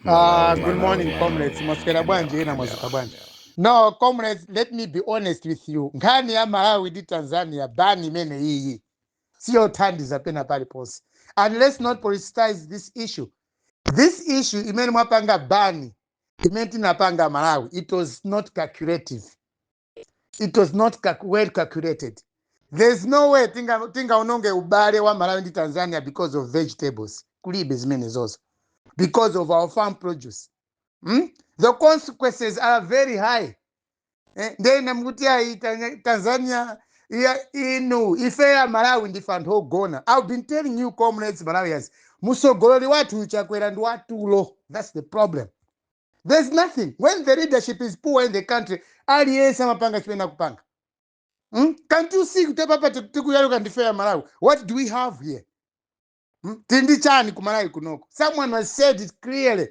Good morning, comrades. Mwaswera bwanji ena mwazuka bwanji? No, comrades, let me be honest with you. Nkhani ya Malawi ndi Tanzania, ban imene iyi siyothandiza pena paliponse. And let's not politicize this issue. This issue imene mwapanga ban, imene tinapanga Malawi, it was not calculative. It was not well calculated. There's no way tingaononge ubale wa Malawi ndi Tanzania because of vegetables. Kulibe zimene zozo. Because of our farm produce. The consequences are very high. Ndena mukuti ayi Tanzania iya inu ife ya Malawi ndife anthu ogona. I've been telling you, comrades, Malawians, mtsogoleri wathu Chakwera ndi watulo. That's the problem. There's nothing. When the leadership is poor in the country, aliyense amapanga chimene akupanga. Can't you see kuti papa tikuyaluka ndife ya Malawi? What do we have here? Tindi chani ku Malawi kunoko? Someone has said it clearly.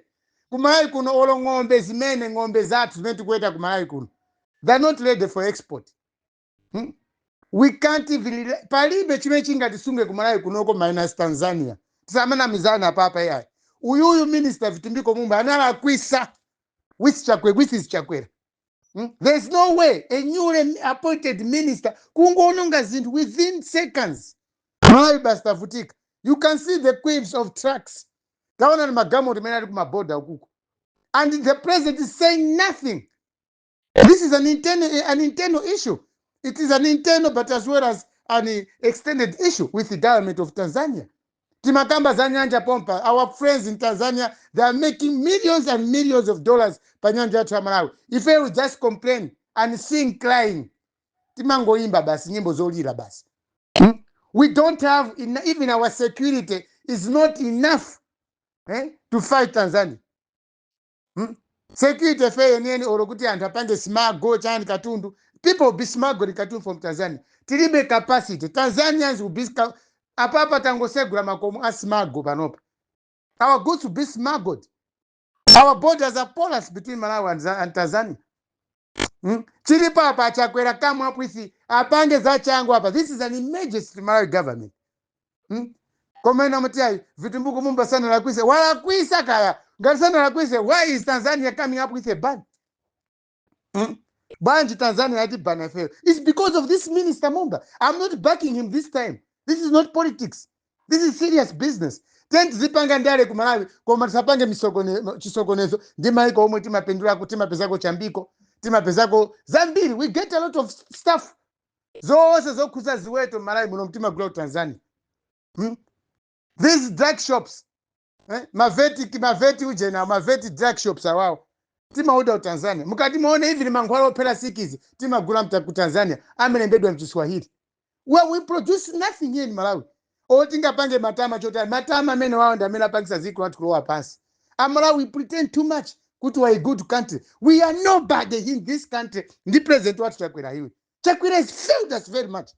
Ku Malawi kuno olo ng'ombe zimene ng'ombe zathu zimene tikuweta ku Malawi kuno, they're not ready for export. We can't even, palibe chimene chingatisunge ku Malawi kunoko minus Tanzania. Tisamanamizana papa iyayi. Uyuyu Minister Vitumbiko Mumba analakwisa with Chakwera, with his Chakwera. There's no way a newly appointed minister kungoononga zinthu within seconds. Malawi basi tavutika. You can see the queues of trucks. Taona ni magalimoto amene ali kumaboda ukuko. And the president is saying nothing. This is an internal issue. It is an internal but as well as an extended issue with the government of Tanzania. Timakamba za nyanja pompa. Our friends in Tanzania, they are making millions and millions of dollars pa nyanja yathu ya Malawi. If we just complain and sing crying, timangoimba basi nyimbo zolira basi. We don't have, even our security is not enough to fight Tanzania. Security fe yeniyeni olo kuti anthu apange smuggle chani katundu, people will be smuggling katundu from Tanzania. Tilibe capacity. Tanzanians will be apapa tangosegula makomo a smuggle panopa. Our goods will be smuggled. Our borders are porous between Malawi and Tanzania. Chilipo apa, Chakwera come up with apange za changu apa. This is an emergency to Malawi government. Komena muti ayi Vitumbiko Mumba sanalakwise. Walakwisa kaya ngati sanalakwise, why is Tanzania coming up with a ban? Bwanji Tanzania yati ban ifeyo? It's because of this Minister Mumba. I'm not backing him this time. This is not politics, this is serious business. Then tizipanga ndale ku Malawi, koma tisapange chisokonezo ndi maiko omwe timapindulako, timapezako chambiko, timapezako zambiri. We get a lot of stuff. Zonse zokhuza ziweto Malawi muno timagula ku Tanzania. These drug shops, ma vet, ma vet ujena, ma vet drug shops awawo timauda ku Tanzania. Mukati muone, even mankhwala ophera sikizi timagula ku Tanzania, amalembedwa mchiswahili. Well, we produce nothing here in Malawi. O tingapange matama chotani, matama amene wawo ndi amene apangisa dziko lathu kulowa pansi. Amalawi, we pretend too much kuti we are a good country. We are nobody in this country ndi president wathu Chakwera. Iwe Chakwera has failed us very much.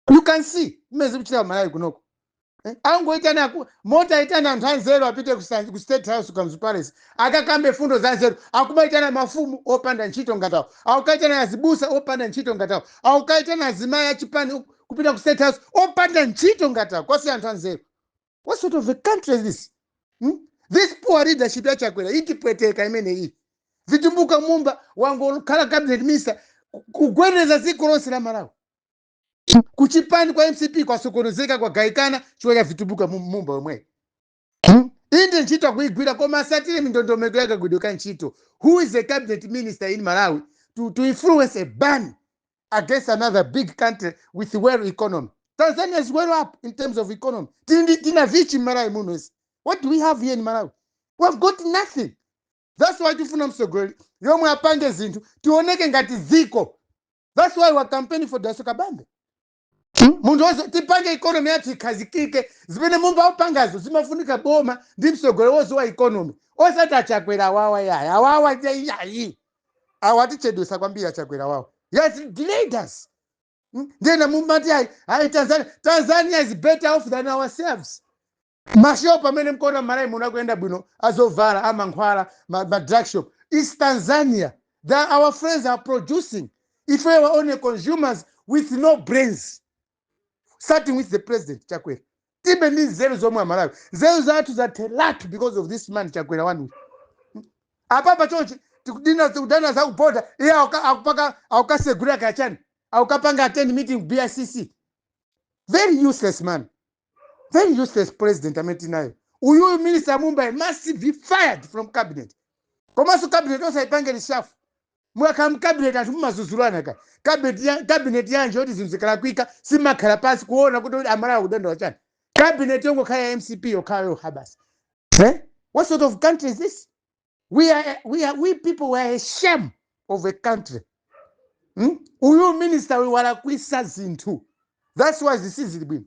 You can see mmene zikuchita Malawi kunoko. Angoitana mota aitana anthu anzeru apite ku State House, Kamuzu Palace, akakambe fundo za nzeru. Akumaitana mafumu opanda ntchito ngatawo, akukaitana azibusa opanda ntchito ngatawo, akukaitana azimayi achipani kupita ku State House opanda ntchito ngatawo, kwasi anthu anzeru. What sort of a country is this? This poor leadership yaChakwera itipweteka imene iyi. Vitumbiko Mumba wangokhala cabinet minister, kugwereza dziko lonse la Malawi. Kuchipani kwa MCP kwasokonezeka, kwagayikana chifukwa cha Vitumbiko Mumba omwe. Inde ntchito akuigwira, koma asatire mindondomeko yakagwidwe ka ntchito. Who is a cabinet minister in Malawi to influence a ban against another big country with well economy? Tanzania is well up in terms of economy. Tina vichi Malawi muno isi. What do we have here in Malawi? We have got nothing. That's why tifuna mtsogoleri yomwe apange zinthu tioneke ngati dziko. That's why we're campaigning for Dalitso Kabambe. Munthu wonse tipange economy yathu ikhazikike. Zimene Mumba aupangazo zimafunika boma ndi mtsogoleri wonse wa economy, osati aChakwera awawa yayi. Awawa yayi, awa atichedwesa kwambiri aChakwera wawa. Yes, delayed us. Ndena mumati ayi ayi Tanzania. Tanzania is better off than ourselves. Mashopu amene mkuona Malawi muno akuyenda bwino, azovala, amankhwala, ma drug shop, is Tanzania that our friends are producing. If we were only consumers with no brains, starting with the president Chakwera. Tibe ndi nzeru zomwe Amalawi, nzeru zathu zatheratu because of this man Chakwera. Wanu Apapa chonchi tikudina, tikudana za kuborder. Iye akupaka, akukasegulira kachani, akukapanga attend meeting BICC. Very useless man, very useless president amene tinayo. Uyuyu Minister Mumba must be fired from cabinet. Komanso cabinet osaipange reshuffle. Mukakhala mcabinet, anthu mumazuzulana ka cabinet ya, cabinet yanje yoti zinthu zikalakwika simakhala pansi kuona kuti Amalawi akudandaula chani? Cabinet yongokhala ya MCP yokhala yokha basi, eh? What sort of country is this? We people were a shame of a country, Uyu minister uyu walakwisa zinthu, that's why zisizili bwino.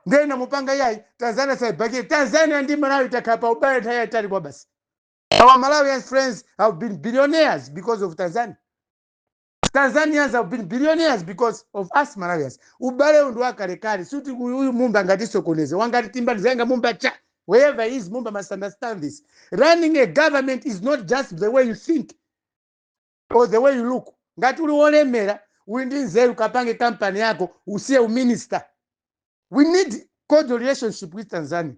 Ndena mupanga yayi Tanzania saibakire. Tanzania ndi Malawi takhala pa ubale nthawi yayitali kwa basi. Our Malawian friends have been billionaires because of Tanzania. Tanzanians have been billionaires because of us Malawians. Ubale uyu ndi wakalekale. Suti uyu Mumba ngatisokoneze wangati timba ndizenga Mumba cha wherever he is. Mumba must understand this: running a government is not just the way you think or the way you look. Ngati uli wolemera, uli ndi nzeru, kapange kampani yako, usiye uminister. We need cordial relationship with Tanzania,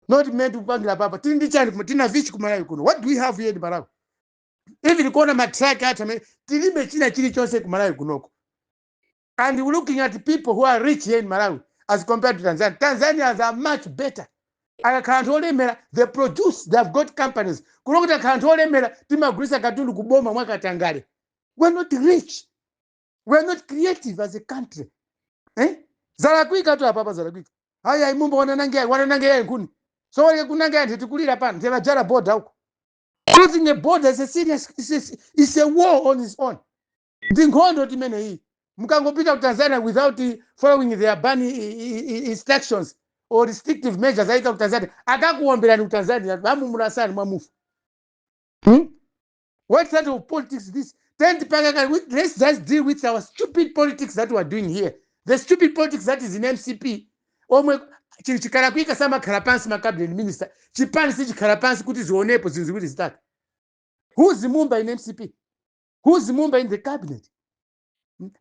not meant kupangira papa. Tili ndi chani? Tina vichi kumalawi kuno? What do we have here in Malawi? Even kuona matraki athu amene tilibe china chilichonse kumalawi kunoko. And we're looking at people who are rich here in Malawi as compared to Tanzania. Tanzanians are much better. Akakhala anthu olemera, they produce, they have got companies. Kuno kuti akhala anthu olemera, timagulisa katundu kuboma mwakatangale. We're not rich, we're not creative as a country, eh? Zalakwika tu apapa, zalakwika. Hayi, Mumba wananange, wananange yayi nkhuni, so waleke kunanga anthu tikulira pano tevajara border uko. Closing a border is a serious, it's a war on its own. Ndi nkhondo timene iyi. Mukangopita ku Tanzania without following their ban instructions or restrictive measures aika ku Tanzania, akakuomberani ku Tanzania, amumurasani mwamufa, What sort of politics is this? Let's just deal with our stupid politics that we are doing here, the stupid politics that is in MCP. Omwe chili chikalakwika samakhala pansi ma cabinet minister, chipani sichikhala pansi kuti zionepo zinthu ziwiri zitatu. Who's Mumba in MCP? Who's Mumba in the cabinet?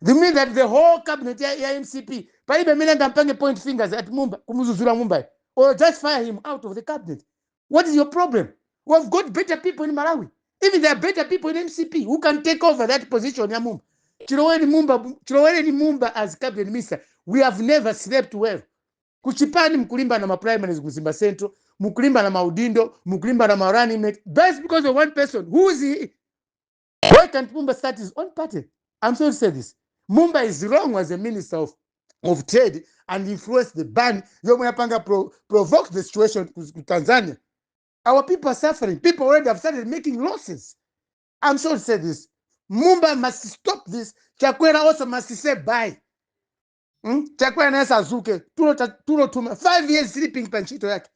The mean that the whole cabinet ya MCP palibe amene angampange point fingers at Mumba, kumuzuzula Mumba, or just fire him out of the cabinet? What is your problem? We have got better people in Malawi. Even there are better people in MCP who can take over that position ya Mumba. Chiloweni Mumba, chilowereni Mumba as cabinet minister, we have never slept well. Kuchipani mkulimba na maprimaries, Mzimba Central mukulimba na maudindo, mukulimba na marunning mate. That's because of one person. Who is he? Why can't Mumba start his own party? I'm sorry to say this, Mumba is wrong as a minister of trade and influence the ban yomwe yapanga provoke the situation ku Tanzania. Our people are suffering. People already have started making losses. I'm sorry to say this, Mumba must stop this. Chakwera also must say bye, Chakwera naye sazuke tulo tuma 5 years sleeping pa ntchito yake,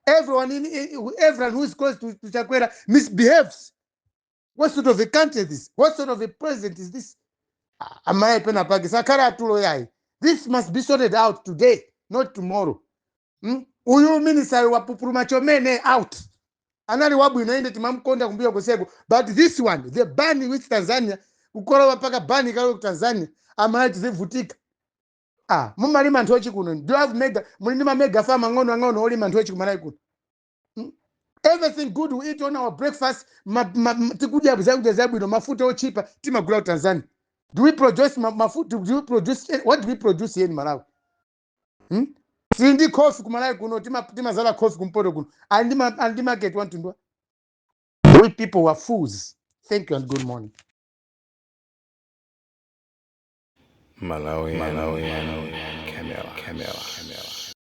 Everyone who is close to Chakwera misbehaves. What sort of a country is this? What sort of a president is this? Amayi pena pake sakhala atulo yayi. This must be sorted out today, not tomorrow, Uyu minister wapupuluma chomene out. Anali wabwino inde, timamkonda kumbuyo kuseko, but this one, the ban with Tanzania, kukolowa mpaka ban kalo ku Tanzania, amalawi tizivutika. Ah, mumalima nthochi kuno? Do you have mega, muli ndi mamega farm ang'ono ang'ono olima nthochi kumalawi kuno? Everything good we eat on our breakfast, tikudya zakudya zabwino, mafuta ochipa timagula ku Tanzania. Do we produce mafuta? Do we produce? What do we produce here in Malawi, Tili ndi coffee kumalawi kuno, timazala coffee kumpoto kuno, andi market wantundwa. We people were fools. Thank you and good morning. Malawi, Malawi, Camera, Camera, Camera.